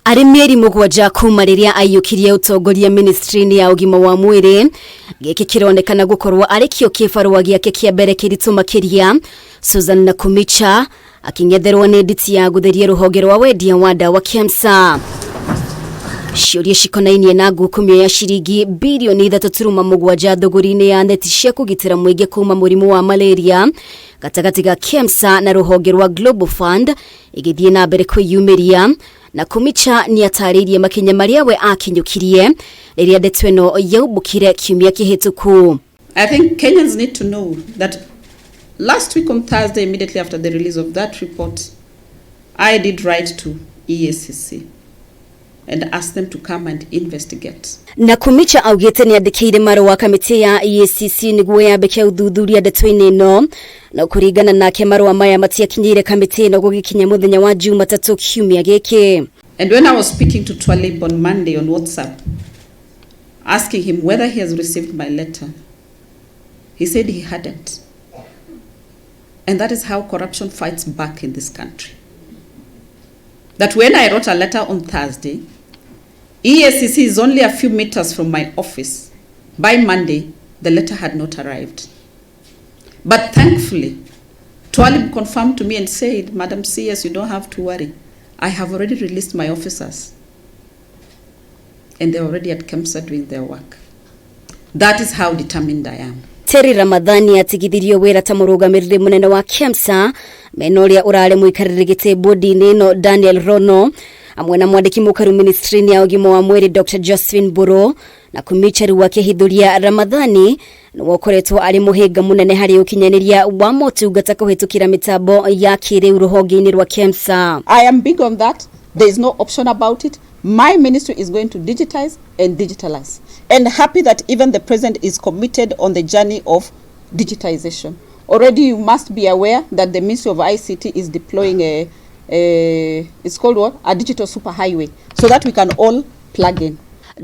Arĩ mĩeri 7 kuma rĩrĩa aiyũkirie ũtongoria ministry-inĩ ya ũgima wa mwĩrĩ, gĩkĩ kĩronekana gũkorwo arĩ kĩo kĩbarũa gĩake kĩa mbere kĩritũ makĩria. Susan Nakhumicha akĩng'etherwo nĩ nditi ya gũtheria rũhonge rwa wendia wa ndawa KEMSA. Ciũria cikonainie na ngukumio ya ciringi birioni 3.7 thũgũri-inĩ ya neti cia kũgitĩra mũingĩ kuma mũrimũ wa malaria gatagatĩ ga KEMSA na rũhonge rwa Global Fund igĩthiĩ na mbere kwĩyumĩria. Nakhumicha nĩ atarĩirie makinya marĩa we akinyũkirie rĩrĩa ndeto ĩno yaumbũkire kiumia kĩhĩtũku. I think Kenyans need to know that last week on Thursday, immediately after the release of that report, I did write to EACC and ask them to come and investigate. Nakhumicha augĩte nĩ andĩkĩire marũa kamĩtĩ ya EACC nĩguo yambĩke ũthuthuria ndeto-inĩ ĩno, no kũringana nake marũa maya matiakinyĩire kamĩtĩ ĩno gũgĩkinya mũthenya wa Jumatatũ kiumia gĩkĩ. And when I was speaking to Twalib on Monday on WhatsApp, asking him whether he has received my letter, he said he hadn't. And that is how corruption fights back in this country. That when I wrote a letter on Thursday, EACC is only a few meters from my office. By Monday, the letter had not arrived. But thankfully, Twalib confirmed to me and said, "Madam CS, you don't have to worry. I have already released my officers. And they're already at KEMSA doing their work." That is how determined I am. Terry Ramadhani atigithirio wĩra ta mũrũgamĩrĩri mũnene wa KEMSA mena ũrĩa ũrarĩ mũikarĩri gĩtĩ bodi-inĩ ĩno Daniel Rono, hamwe na mwandĩki mũkaru ministry-inĩ ya ũgima wa mwĩrĩ Dr. Josephine Mburu. Nakhumicha rĩu akĩhithũria Ramadhani nĩwe ũkoretwo arĩ mũhĩnga mũnene harĩ ũkinyanĩria wa motungata kũhĩtũkĩra mĩtambo ya kĩrĩu rũhonge-inĩ rwa KEMSA. I am big on that. There is no option about it. My ministry is going to digitize and digitalize. And happy that even the president is committed on the journey of digitization. Already you must be aware that the Ministry of ICT is deploying a it's called what? A digital superhighway, so that we can all plug in.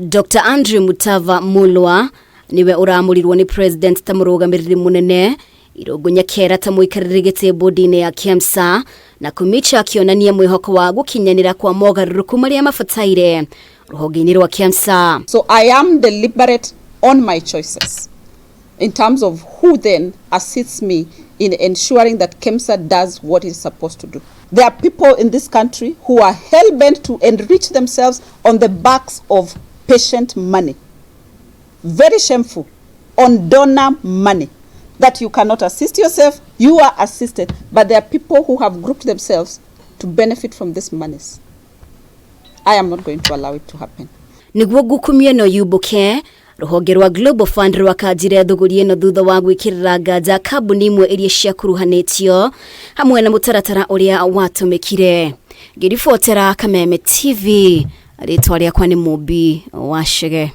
Dr. Andrew Mutava Mulwa niwe ũramũrirwo nĩ president ta mũrũgamĩrĩri mũnene, Irũngũ Nyakera ta mũikarĩri gĩtĩ bodi-inĩ ya KEMSA, Nakhumicha akĩonania mwĩhoko wa gũkinyanĩra kwa mogarũrũku marĩa mabataire rũhonge-inĩ rwa KEMSA. So I am deliberate on my choices in terms of who then assists me in ensuring that KEMSA does what it's supposed to do. There are people in this country who are hell-bent to enrich themselves on the backs of patient money. Very shameful. On donor money. That you cannot assist yourself, you are assisted, but there are people who have grouped themselves to benefit from these monies. I am not going to allow it to happen. Nĩguo ngukumio ĩno yumbũke, rũhonge rwa Global Fund rwakanjire thũgũri ĩno thutha wa gwĩkĩrĩra nganja kambuni imwe iria ciakuruhanĩtio hamwe na mũtaratara ũrĩa watũmĩkire. Ngĩribotera Kameme TV, rĩtwa rĩakwa nĩ Mũmbi wa Chege.